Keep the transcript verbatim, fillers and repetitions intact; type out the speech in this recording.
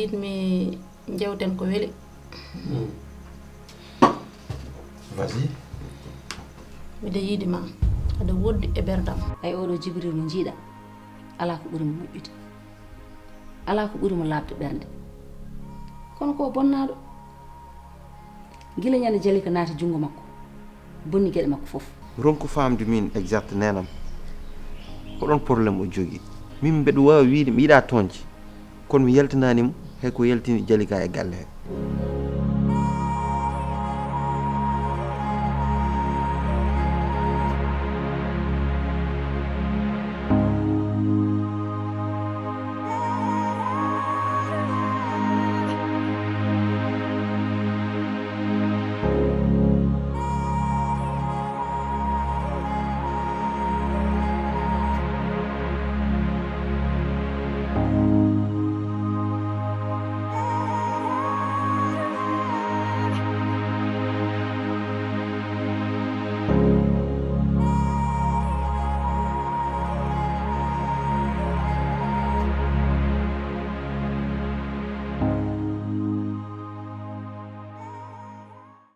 Yiɗmi jewten ko weli. Vas-y. Miɗo yiɗi ma, aɗa woɗɗi e ɓerdam. Ay, oɗo Jibril mo njiiɗa, alaa ko ɓuri mo moƴƴude, alaa ko ɓuri mo laaɓde ɓernde. Kono ko bonnaaɗo. Gila ñande Jalika naati junngo makko, bonni geɗe makko fof. Ronku faamde min exact neenam. Ko ɗon problème o jogii. Min mbeɗa waawi wiide mi yiɗaa tooñde. Kono mi yaltinaani mo hay ko yaltini Jalika e galle he.